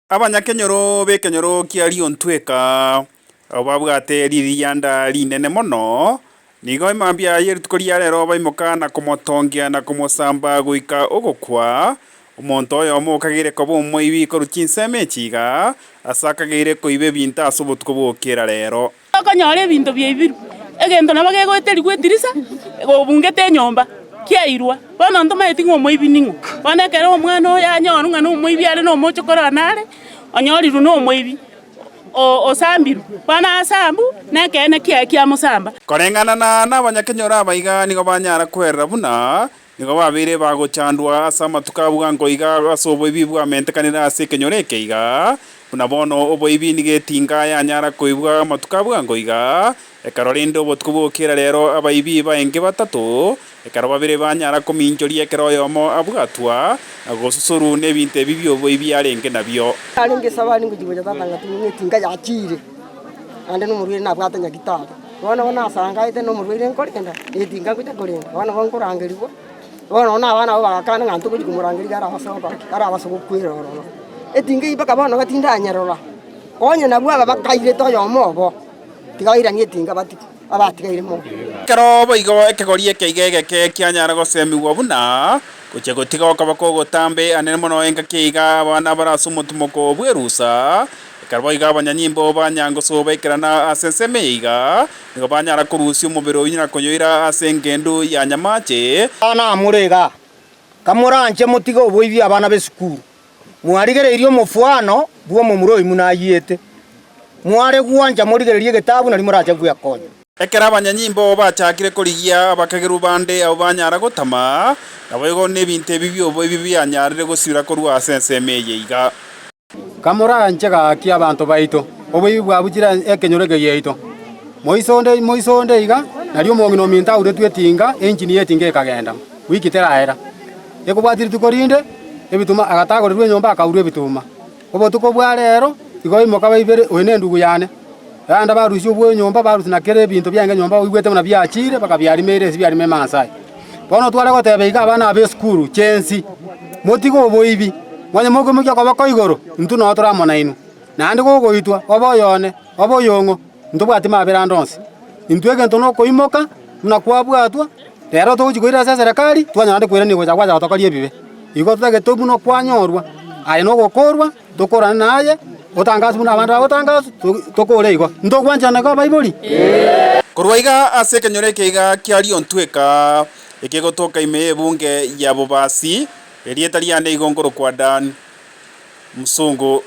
Abanyakenyoro b'ekenyoro kia Riontweka, abwo babwate ririanda rinene mono, nigo emambia ye rituko ria rero baimoka na komotongia na komosamba goika ogokwa, omonto oyomo okageire koba omoibi korwa chinsemo echi iga, ase akageire koiba ebinto ase obotuko bw'okera rero. Okonyora ebinto biaibirwe, egento nabo kegoeterigwa edirisa, obungete enyomba, kiairwa. Bono ntomaeti ng'a omoibi ning'o. Bono ekero omwana oyo anyorwa ng'a nomoibi are na omochokoro one are, onyorirwe na omoibi, osambirwe. Bono asambu, na ekeene kiaye kiamosamba. Koreng'ana na nabanyakenyoro aba iga nigo banyara kwerera buna nigo babeire bagochandwa ase amatuko a bwango iga ase oboibi bwamentekanire ase ekenyoro eke iga, Buna bono oboibi nigo etinga yanyara koibwa amatuko a bwango iga, ekero rende obotuko bw'okera rero abaibi baenge batato, ekero babere banyara kominchoria ekero oyomo abwatwa, na gosusurwa nebinto ebi bi'oboibi arenge nabio. Arenge esabari ngochia gocha tata ngatuma ng'a etinga yachiire, naende na omorwaire nabwate nyagitari. Bono bono nasangaete na omorwaire nkorenda, na etinga ngocha korenda, bono bo nkorangerigwa. Bono na abana abwo bagakana ng'a ntogochia komorangeria iga arabase gokora ki? Arabase gokwera ororo. Etinga eyio mpaka bono iga tindanyerora, onye nabwo aba bakairete oyomo obo, tiga bairanie etinga batige, abatigaire moyo. Ekero boigo ekegori eke iga egeke kianyara gosemigwa buna gochia gotiga okoboko ogotambe anene mono engaki iga abana bare ase omotimoko bw'erusa, ekero boigo abanyanyimbo banyangoso baikerana ase ensemo eye iga, Nigo banyara korusia omobere oyio na konyoira ase engendu ya nyamache. Abana amore igaa, kamoranche motige oboibi abana b'esukuru. Mwarigereirie omofwano bw'omomura oyio buna ayiete. Mware gwancha morigererie egetabu nario morache gwekonya. Ekero abanyanyimbo bachakire korigia abakagerwa bande abwo banyara gotama, naboigo nebinto ebi bi'oboibi bianyarire gosira korwa ase ensemo eye iga. Kamoranche gaki abanto baito, oboibi bwabuchire ekenyoro eke giaito. Moiso onde moiso onde iga, nario omong'ina ominto auretwe etinga, engine y'etinga ekagenda, wiki teraera. Ekobwatia rituko rinde, ebituma agatagorerwa enyomba akaurwa ebituma. Obotuko bwa rero, igo imoka baibere oyo nendugu yane. Naende barusia obwo enyomba, barusia na kera ebinto biaenge nyomba oigwete buna biachire, bakabiarimeire ase biarime emansa aye. Bono tware goteba iga abana aba esukuru, chensi, motige oboibi, manye mokoimokia okoboko igoro, intwe noo tore amo nainwe. Naende gogoitwa, obe oyone, obe oyong'o, ntobwati mabera ande onsi. Intwe egento nokoimoka, buna kwabwatwa, rero togochia koira ase eserekari, twanyora naende koirania gocha gwacha gotokoria ebibe. Igo totagete buna okwanyorwa, aye nogokorwa. Tokorane naye, otangaswe buna abande bagotangaswa, tokore igo. Ntogwanchana igo abaibori? Korwa iga ase ekenyoro eke iga kia Riontweka, ekegotoka ime y'ebunge ya Bobasi, erieta riane igo nkorokwa Dan Musungu.